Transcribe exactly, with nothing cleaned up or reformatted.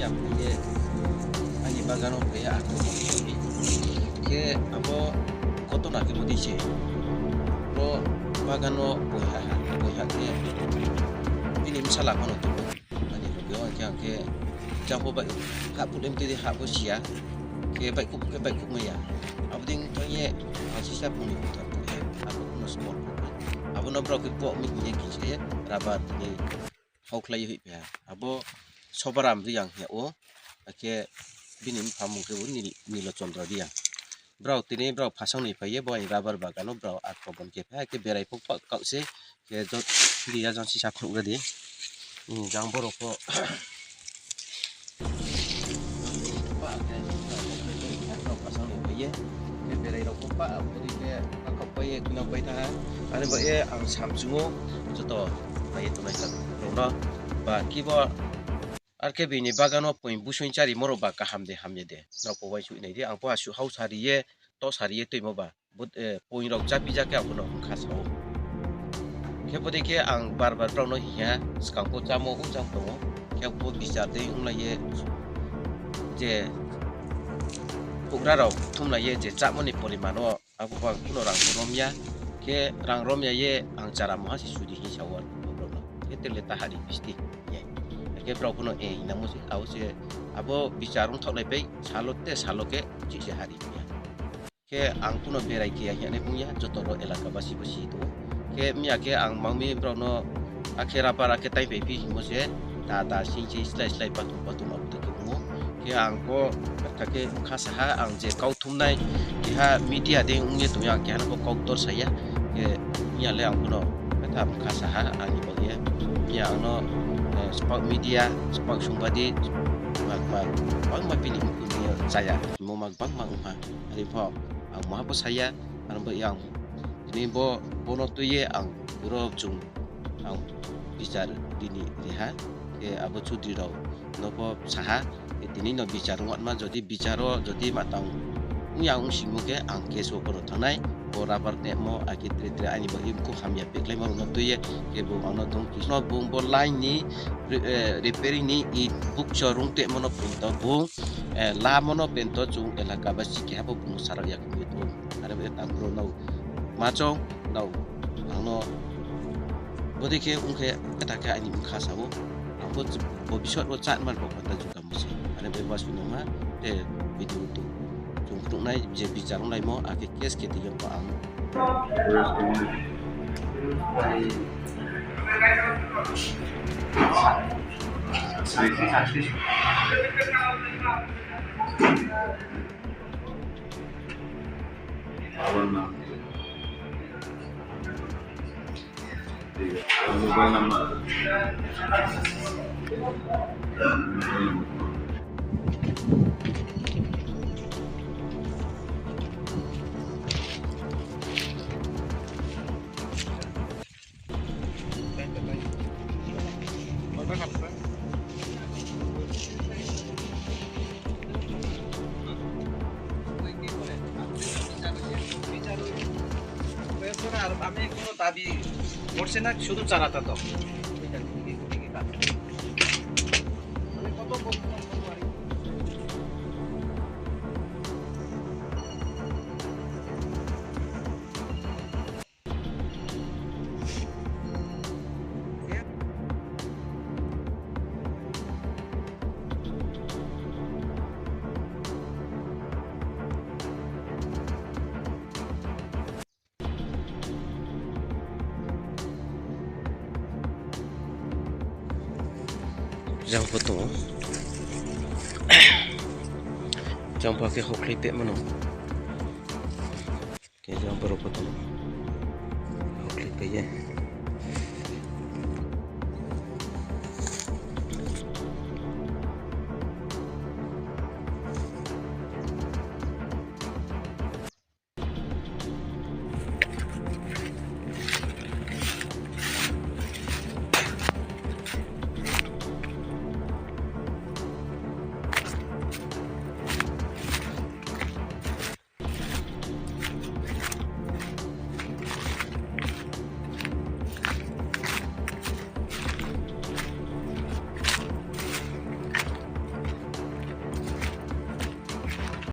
Ang phai ye, aini bagan wo phai ye, ang khe abo koto na khe bodei se. Bo bagan wo poiha ha, poiha khe bini bsala pho no tong ou. Ani loge wo hing khe ang khe jang pho baih, hah phuh le mtui di hah pho si ya. Khe baihkhouh khe baihkhouh mai ya. Abo dei thanng ye ang sisa phung ni kuthar phuh ye, abo no small phuh ye. Abo no brao khe poh mi hing ye kisa ye, rubber tini haukhlai ye hoihphai ha. Abo Sobaram Reang hing yag ou, akhe bini mpha mung khe bo Nil-, Nilo Chondro Reang. Brao tini brao phasang ni phai ye, bo aini rubber bagan wo brao akromon khe phai ha, khe berai pho pah kaoh se, khe jot di ya jang sisa phnuh ra di. Jang borok pho brao phasang ni phai ye, khe berai rao pho pah, abo dei khe kakhouh pai ye, khuinang pai thanng ha. Ani baoh ye ang samsung ou, joto nai ye tongnai rao no, ba khe bo, ar khe bini bagan wo poing busoing chárimo rao ba kaham de hamya de, nrao pho uaingsouh nai di, ang pho asuh hau sari ye, to sari ye tuimo ba. Poing rao chápi ja khe ang pho no bkha sa ou. Khe bodei khe ang bar bar brao no hing ha, skang pho chámo ong jang tong ou. Khe bo bichar dei onglai ye je houhgra rao thumlai ye je chámo ni poriman wo, abo pho ang kuno rang pho rom ya. Khe rang rom ya ye ang chara moha se sudi hing sa ou abo brao no. Khe tele ta hari bisti hing ye. Akhe brao pho no e hing nangmo se, abo se, abo bichar ongthaohlai pai, salo te salo khe chih se hari hing ya. Khe ang kuno berai khe ya hing ye nai bung ya, joto rao elaka basi basi tong ou. Khe miya khe ang mang mi brao no akhe rubber akhe taingpaiphi hingmo se, da da sing sing slái slái patung patung abo dei khe ong ou. Khe ang pho betha khe bkha sa ha, ang je kau thumnai, keha media dei ong ye tong ya, ang keha no pho kau ktor sa ya. Khe miya le ang pho no betha bkha sa ha, ang ni baoh ye. Miya ang no, eh, spak media, spak sungba di, ma, ma, bangma bini mkhu ni chaya hingmo ma gbangma ong ha. Are pho ang maha pho sa ya, aro bai ang tini bo, bo no tui ye ang ro chung ang bichar ri ni ri ha, khe abo chudri rao no pho sa ha, khe tini no bichar ongma jodi bichar wo jodi ma tang ong ya ong simo khe ang case wo pho no thanng nai, bo rubber temo akhe tre tre aini baoh ye mkhu hamya pekhlaimo rao no tui ye, khe bung ang no dongki no bung bo line ni, eh, repairing ni i bukcho rung temo no pento bung, eh, lamo no pento chung elaka basi keha pho bung sarao ya khe tong ou. Are bai tang bro nrao ma chong nrao ang no bodei khe ong khe, ta khe aini bkha sa ou. Ang pho bo bisot wo chatman pho panta jukamo se. Are bai ba sunungma te video tu chung phnuhnai je bichar onglaimo akhe case khe tui ye pho ang আমি কোনো দাবি করছি না, শুধু চারাটা দাও। Jang pho tong ou. Jang pho khe houhkhlai peh mano. Khe jang borok pho tong ou. Houhkhlai peh ye.